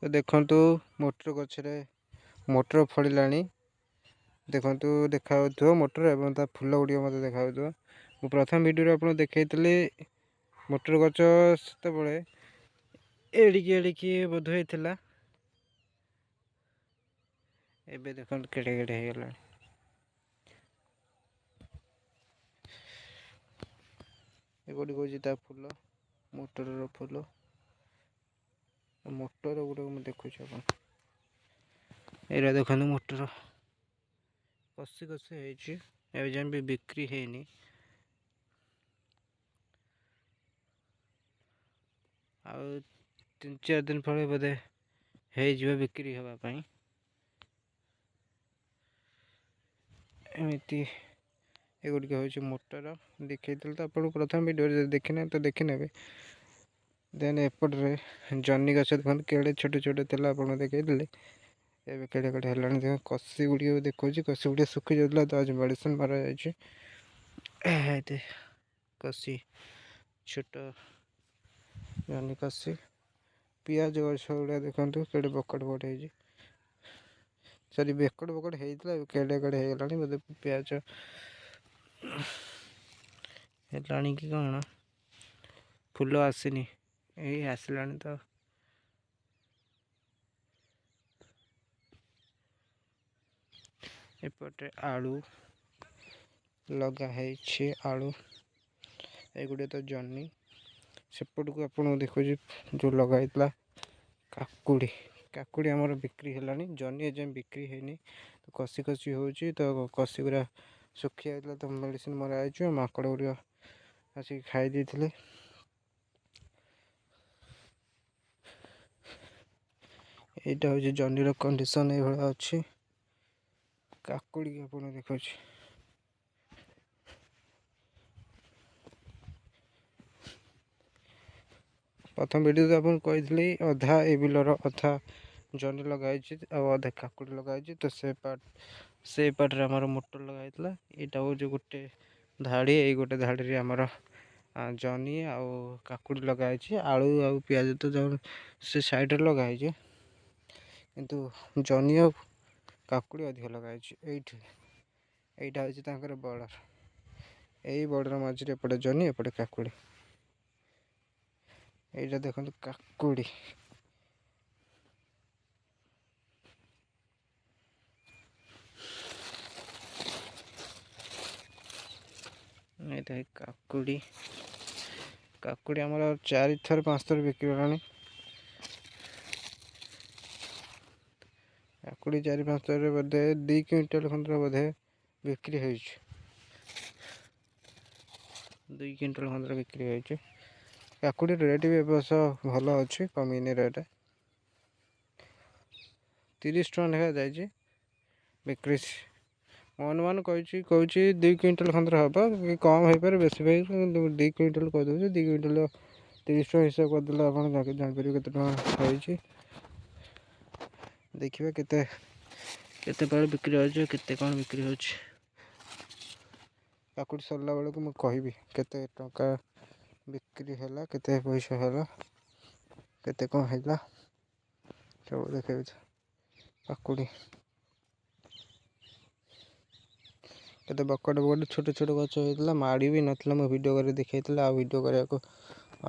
ତ ଦେଖନ୍ତୁ, ମଟର ଗଛରେ ମଟର ଫଳିଲାଣି। ଦେଖନ୍ତୁ, ଦେଖାଯାଉଥିବ ମଟର ଏବଂ ତା ଫୁଲ ଗୁଡ଼ିକ ମଧ୍ୟ ଦେଖାଯାଉଥିବ। ମୁଁ ପ୍ରଥମ ଭିଡ଼ିଓରେ ଆପଣଙ୍କୁ ଦେଖାଇଥିଲି ମଟର ଗଛ, ସେତେବେଳେ ଏଡ଼ିକି ଏଡ଼ିକି ବୋଧ ହେଇଥିଲା। ଏବେ ଦେଖନ୍ତୁ କେଡ଼େ କେଡ଼େ ହେଇଗଲାଣି। ଏଗୁଡ଼ିକ ହେଉଛି ତା ଫୁଲ, ମଟରର ଫୁଲ। ମଟର ଗୁଡ଼ିକ ମୁଁ ଦେଖୁଛି ଆପଣ। ଏଇଟା ଦେଖନ୍ତୁ, ମଟର କଷି କଷି ହେଇଛି, ଏବେ ଯାଏଁ ବି ବିକ୍ରି ହେଇନି। ଆଉ 3-4 ଦିନ ପରେ ବୋଧେ ହେଇଯିବ ବିକ୍ରି ହେବା ପାଇଁ। ଏମିତି ଏଗୁଡ଼ିକ ହେଉଛି ମଟର, ଦେଖେଇଥିଲି ତ ଆପଣଙ୍କୁ ପ୍ରଥମ ଭିଡ଼ିଓରେ। ଯଦି ଦେଖିନାହାନ୍ତି ତ ଦେଖିନେବେ। ଦେନ୍ ଏପଟରେ ଜହ୍ନି ଗଛ ଦେଖନ୍ତୁ, କେଡ଼େ ଛୋଟ ଛୋଟ ଥିଲା ଆପଣଙ୍କୁ ଦେଖେଇଥିଲି, ଏବେ କେଡ଼େ କେଡ଼େ ହେଲାଣି। ଦେଖ, କଷି ଗୁଡ଼ିକ ଦେଖାଉଛି। କଷି ଗୁଡ଼ିକ ଶୁଖି ଯାଉଥିଲା, ତ ଆଜି ମେଡ଼ିସିନ୍ ମରାଯାଇଛି। କଷି, ଛୋଟ ଜହ୍ନି କଷି। ପିଆଜ ଗଛ ଗୁଡ଼ା ଦେଖନ୍ତୁ, କେଡ଼େ ବକଟ ବକଟ ହେଇଛି। ସରି, ବେକଟ ବକଟ ହେଇଥିଲା, ଏବେ କେଡ଼େ କେଡ଼େ ହେଇଗଲାଣି। ବୋଧେ ପିଆଜ ହେଲାଣି କି କ'ଣ? ଫୁଲ ଆସିନି, ଏଇ ଆସିଲାଣି ତ। ଏପଟେ ଆଳୁ ଲଗା ହେଇଛି, ଆଳୁ। ଏଗୁଡ଼ିକ ତ ଜହ୍ନି। ସେପଟକୁ ଆପଣଙ୍କୁ ଦେଖୁଛି ଯେଉଁ ଲଗା ହେଇଥିଲା କାକୁଡ଼ି। କାକୁଡ଼ି ଆମର ବିକ୍ରି ହେଲାଣି, ଜହ୍ନି ଏଯାଏଁ ବିକ୍ରି ହେଇନି। ତ କଷି କଷି ହେଉଛି, ତ କଷି ଗୁଡ଼ା ଶୁଖି ଯାଇଥିଲା, ତ ମେଡ଼ିସିନ ମରା ହେଇଛି। ମାଙ୍କଡ଼ ଗୁଡ଼ିକ ଆସିକି ଖାଇ ଦେଇଥିଲେ। ଏଇଟା ହେଉଛି ଜହ୍ନିର କଣ୍ଡିସନ୍, ଏଇଭଳିଆ ଅଛି। କାକୁଡ଼ି ଆପଣ ଦେଖୁଛି। ପ୍ରଥମ ଭିଡ଼ିଓରେ ଆପଣଙ୍କୁ କହିଥିଲି, ଅଧା ଏ ବିଲର ଅଧା ଜହ୍ନି ଲଗା ହେଇଛି ଆଉ ଅଧା କାକୁଡ଼ି ଲଗା ହେଇଛି। ତ ସେ ପାର୍ଟ, ସେ ପାର୍ଟରେ ଆମର ମଟର ଲଗା ହେଇଥିଲା। ଏଇଟା ହେଉଛି ଗୋଟେ ଧାଡ଼ି। ଏଇ ଗୋଟେ ଧାଡ଼ିରେ ଆମର ଜହ୍ନି ଆଉ କାକୁଡ଼ି ଲଗା ହେଇଛି। ଆଳୁ ଆଉ ପିଆଜ ତ ସେ ସାଇଡ଼ରେ ଲଗା ହେଇଛି, କିନ୍ତୁ ଜହ୍ନି ଆଉ କାକୁଡ଼ି ଅଧିକ ଲଗା ହେଇଛି ଏଇଠି। ଏଇଟା ହେଉଛି ତାଙ୍କର ବର୍ଡ଼ର। ଏଇ ବର୍ଡ଼ର ମଝିରେ ଏପଟେ ଜହ୍ନି, ଏପଟେ କାକୁଡ଼ି। ଏଇଟା ଦେଖନ୍ତୁ କାକୁଡ଼ି। ଏଇଟା କାକୁଡ଼ି। କାକୁଡ଼ି ଆମର 4 ଥର 5 ଥର ବିକ୍ରି ହେଲାଣି। କାକୁଡ଼ି 4-5 ଥରରେ ବୋଧେ 2 କୁଇଣ୍ଟାଲ ଖଣ୍ଡେ ବୋଧେ ବିକ୍ରି ହେଇଛି। 2 କୁଇଣ୍ଟାଲ ଖଣ୍ଡେ ବିକ୍ରି ହେଇଛି। କାକୁଡ଼ି ରେଟ୍ ବି ଏ ବର୍ଷ ଭଲ ଅଛି, କମିନି ରେଟ୍। 30 ଟଙ୍କା ଲେଖା ଯାଇଛି ବିକ୍ରି। ମନ ମନ କହିଛି, କହୁଛି 2 କୁଇଣ୍ଟାଲ ଖଣ୍ଡେ ହେବ କି କମ୍ ହେଇପାରେ, ବେଶୀ ହେଇପାରେ, କିନ୍ତୁ 2 କୁଇଣ୍ଟାଲ କହିଦେଉଛି। 2 କୁଇଣ୍ଟାଲ 30 ଟଙ୍କା ହିସାବ କରିଦେଲେ ଆପଣ ଜାଣିପାରିବେ କେତେ ଟଙ୍କା ହେଇଛି। ଦେଖିବା କେତେ କେତେ ବିକ୍ରି ହେଉଛି, କେତେ କ'ଣ ବିକ୍ରି ହେଉଛି। କାକୁଡ଼ି ସରିଲା ବେଳକୁ ମୁଁ କହିବି କେତେ ଟଙ୍କା ବିକ୍ରି ହେଲା, କେତେ ପଇସା ହେଲା, କେତେ କ'ଣ ହେଲା, ସବୁ ଦେଖେଇବି। କାକୁଡ଼ି କେତେ ବକଟ ବକଟ ଛୋଟ ଛୋଟ ଗଛ ହେଇଥିଲା, ମାଡ଼ି ବି ନଥିଲା। ମୁଁ ଭିଡ଼ିଓ କରି ଦେଖେଇଥିଲି, ଆଉ ଭିଡ଼ିଓ କରିବାକୁ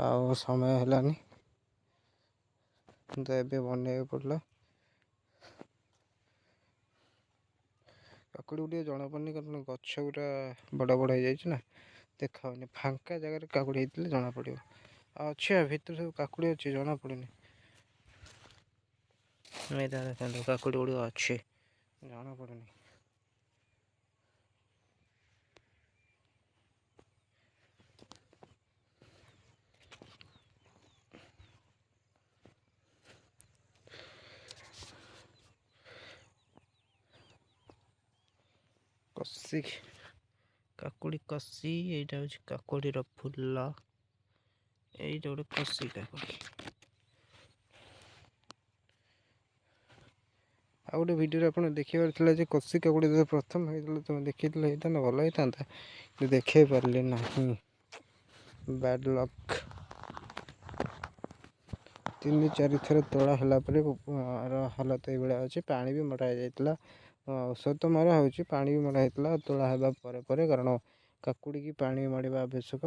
ଆଉ ସମୟ ହେଲାନି, ତ ଏବେ ବନେଇବାକୁ ପଡ଼ିଲା। କାକୁଡ଼ି ଟିକେ ଜଣାପଡ଼ୁନି, କାରଣ ଗଛ ଗୁଡ଼ା ବଡ଼ ବଡ଼ ହେଇଯାଇଛି ନା, ଦେଖାହେଉନି। ଫାଙ୍କା ଜାଗାରେ କାକୁଡ଼ି ହେଇଥିଲେ ଜଣାପଡ଼ିବ। ଆଉ ଅଛି, ଆଉ ଭିତରେ ସବୁ କାକୁଡ଼ି ଅଛି, ଜଣାପଡ଼ୁନି। ଏଇଟା ଦେଖନ୍ତୁ, କାକୁଡ଼ି ଗୁଡ଼ିକ ଅଛି, ଜଣାପଡ଼ୁନି। କଷି କାକୁଡ଼ି, କଷି। ଏଇଟା ହେଉଛି କାକୁଡ଼ିର ଫୁଲ। ଏଇଟା ଗୋଟେ କଷି କାକୁଡ଼ି। ଆଉ ଗୋଟେ ଭିଡ଼ିଓରେ ଆପଣ ଦେଖିବାର ଥିଲା ଯେ କଷି କାକୁଡ଼ି ଯେତେବେଳେ ପ୍ରଥମ ହେଇଥିଲା, ତୁମେ ଦେଖିଥିଲେ ହେଇଥାନ୍ତା, ଭଲ ହେଇଥାନ୍ତା, କିନ୍ତୁ ଦେଖେଇ ପାରିଲି ନାହିଁ। Bad luck. 3-4 ଥର ତୋଳା ହେଲା ପରେ ହାଲତ ଏଇଭଳିଆ ଅଛି। ପାଣି ବି ମରା ହେଇଯାଇଥିଲା, ଔଷଧ ତ ମରା ହେଉଛି, ପାଣି ବି ମରା ହେଇଥିଲା ତୋଳା ହେବା ପରେ ପରେ, କାରଣ କାକୁଡ଼ିକି ପାଣି ମଡ଼ିବା ଆବଶ୍ୟକ।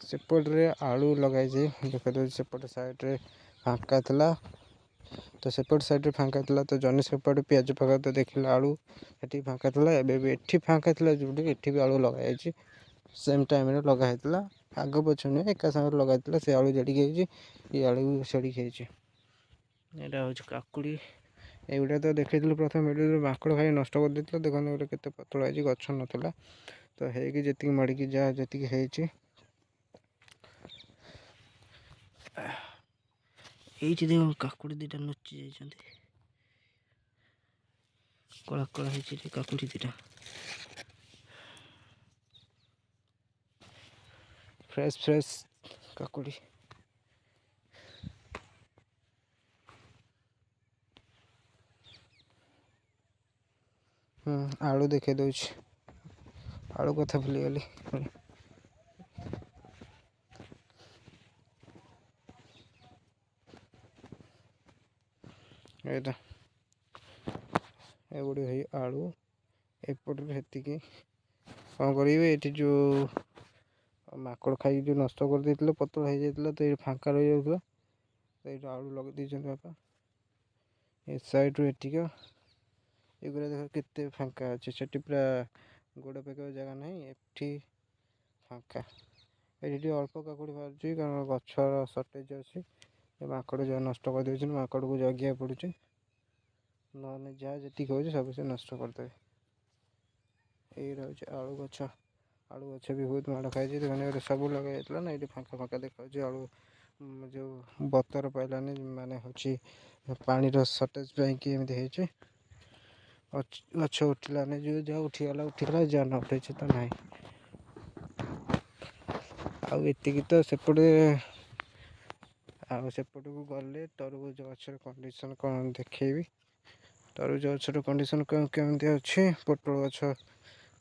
ସେପଟରେ ଆଳୁ ଲଗାଇଛି, ଦେଖାଯାଉଛି ସେପଟ ସାଇଡ଼୍ରେ ଫାଙ୍କା ଥିଲା, ତ ସେପଟ ସାଇଡ଼୍ରେ ଫାଙ୍କା ଥିଲା ତ ଜହ୍ନି ସେପଟେ ପିଆଜ ପାଖରେ ତ ଦେଖିଲେ ଆଳୁ ସେଠି ଫାଙ୍କା ଥିଲା। ଏବେ ବି ଏଠି ଫାଙ୍କା ଥିଲା ଯେଉଁଠି, ଏଠି ବି ଆଳୁ ଲଗାଯାଇଛି। ସେମ୍ ଟାଇମ୍ରେ ଲଗା ହେଇଥିଲା, ଆଗ ପଛ ନୁହେଁ, ଏକା ସାଙ୍ଗରେ ଲଗା ହେଇଥିଲା। ସେ ଆଳୁ ଯେଡ଼ିକି ହେଇଛି, ଏ ଆଳୁ ସେଡ଼ିକି ହେଇଛି। ଏଇଟା ହେଉଛି କାକୁଡ଼ି। ଏଇଗୁଡ଼ା ତ ଦେଖେଇଥିଲୁ ପ୍ରଥମେ ଭିଡ଼ିଓରେ, ମାଙ୍କଡ଼ ଖାଇ ନଷ୍ଟ କରିଦେଇଥିଲା। ଦେଖନ୍ତୁ ଗୋଟେ କେତେ ପତଳା ହେଇଛି, ଗଛ ନଥିଲା ତ ହେଇକି ଯେତିକି ମାଡ଼ିକି ଯାହା ଯେତିକି ହେଇଛି। ଏଇଠି ଦେଖ କାକୁଡ଼ି ଦୁଇଟା ନୁଚି ଯାଇଛନ୍ତି, କଳା କଳା ହେଇଛି କାକୁଡ଼ି ଦୁଇଟା। ଫ୍ରେଶ୍ ଫ୍ରେଶ୍ କାକୁଡ଼ି। ଆଳୁ ଦେଖେଇ ଦେଉଛି, ଆଳୁ କଥା ଭୁଲିଗଲି। ଏଇଟା ଏଗୁଡ଼ିକ ହେଇ ଆଳୁ। ଏପଟରୁ ସେତିକି କ'ଣ କରିବେ, ଏଠି ଯେଉଁ ମାଙ୍କଡ଼ ଖାଇକି ଯେଉଁ ନଷ୍ଟ କରିଦେଇଥିଲେ, ପତଳା ହେଇଯାଇଥିଲା, ତ ଏଇଠି ଫାଙ୍କା ରହିଯାଉଥିଲା, ତ ଏଇଠି ଆଳୁ ଲଗେଇ ଦେଇଛନ୍ତି ବାପା। ଏ ସାଇଡ଼ରୁ ଏଠିକ ଏଗୁଡ଼ା ଦେଖ କେତେ ଫାଙ୍କା ଅଛି, ସେଠି ପୁରା ଗୋଡ଼ ପକେଇବା ଜାଗା ନାହିଁ, ଏଠି ଫାଙ୍କା। ଏଠି ଟିକେ ଅଳ୍ପ କାକୁଡ଼ି ବାହାରୁଛି, କାରଣ ଗଛର ସର୍ଟେଜ୍ ଅଛି। ଏ ମାଙ୍କଡ଼ ଯାହା ନଷ୍ଟ କରିଦେଉଛନ୍ତି, ମାଙ୍କଡ଼କୁ ଜଗିବାକୁ ପଡ଼ୁଛି, ନହେଲେ ଯାହା ଯେତିକି ହେଉଛି ସବୁ ସେ ନଷ୍ଟ କରିଦେବେ। ଏଇ ରହୁଛି ଆଳୁ ଗଛ। ଆଳୁ ଗଛ ବି ବହୁତ ମାଡ଼ ଖାଇଛି। ମାନେ ଗୋଟେ ସବୁ ଲଗା ଯାଇଥିଲା ନା, ଏଇଠି ଫାଙ୍କା ଫାଙ୍କା ଦେଖାଯାଉଛି। ଆଳୁ ଯେଉଁ ବତର ପାଇଲାନି, ମାନେ ହେଉଛି ପାଣିର ସର୍ଟେଜ୍ ପାଇଁକି ଏମିତି ହେଇଛି। ଗଛ ଉଠିଲାନି, ଯେଉଁ ଯାହା ଉଠିଗଲା ଉଠିଗଲା, ଯାହା ନ ଉଠେଇଛି ତ ନାହିଁ। ଆଉ ଏତିକି ତ ସେପଟେ। ଆଉ ସେପଟକୁ ଗଲେ ତରଭୁଜ ଗଛର କଣ୍ଡିସନ୍ କ'ଣ ଦେଖେଇବି, ତରଭୁଜ ଗଛର କଣ୍ଡିସନ୍ କ'ଣ କେମିତି ଅଛି, ପୋଟଳ ଗଛ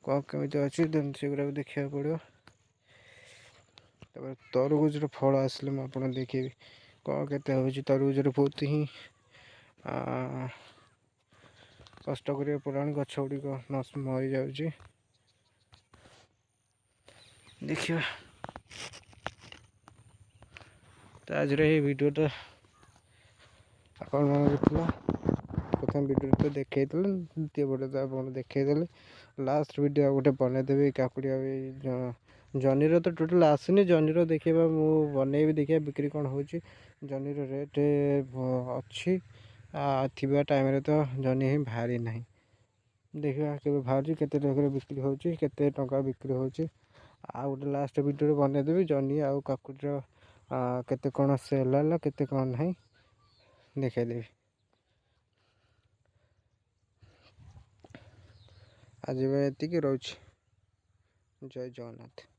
କ'ଣ କେମିତି ଅଛି, ଦେନ୍ ସେଗୁଡ଼ାକୁ ଦେଖିବାକୁ ପଡ଼ିବ। ତାପରେ ତରଭୁଜର ଫଳ ଆସିଲେ ମୁଁ ଆପଣଙ୍କୁ ଦେଖେଇବି କ'ଣ କେତେ ହେଉଛି। ତରଭୁଜର ବହୁତ ହିଁ କଷ୍ଟ କରିବାକୁ ପଡ଼ିଲାଣି, ଗଛ ଗୁଡ଼ିକ ମରିଯାଉଛି। ଦେଖିବା। ତ ଆଜିର ଏଇ ଭିଡ଼ିଓଟା ଆପଣମାନଙ୍କ ଥିଲା। ପ୍ରଥମ ଭିଡ଼ିଓରେ ତ ଦେଖେଇଥିଲେ, ଦ୍ୱିତୀୟ ଭିଡ଼ିଓ ତ ଆପଣ ଦେଖେଇଦେଲେ। ଲାଷ୍ଟ ଭିଡ଼ିଓ ଆଉ ଗୋଟେ ବନେଇଦେବି। କାକୁଡ଼ି ଆଉ ଏଇ ଜହ୍ନିର ତ ଟୋଟାଲ୍ ଆସୁନି, ଜହ୍ନିର ଦେଖିବା ମୁଁ ବନେଇବି, ଦେଖିବା ବିକ୍ରି କ'ଣ ହେଉଛି। ଜହ୍ନିର ରେଟ୍ ଅଛି, ଥିବା ଟାଇମ୍ରେ ତ ଜହ୍ନି ହିଁ ବାହାରି ନାହିଁ। ଦେଖିବା କେବେ ବାହାରୁଛି, କେତେ ଟଙ୍କାରେ ବିକ୍ରି ହେଉଛି, କେତେ ଟଙ୍କା ବିକ୍ରି ହେଉଛି। ଆଉ ଗୋଟେ ଲାଷ୍ଟ ଭିଡ଼ିଓରେ ବନେଇଦେବି ଜହ୍ନି ଆଉ କାକୁଡ଼ିର କେତେ କ'ଣ ସେଲ୍ ହେଲା, କେତେ କ'ଣ ନାହିଁ ଦେଖେଇଦେବି। ଆଜି ପାଇଁ ଏତିକି ରହୁଛି। ଜୟ ଜଗନ୍ନାଥ।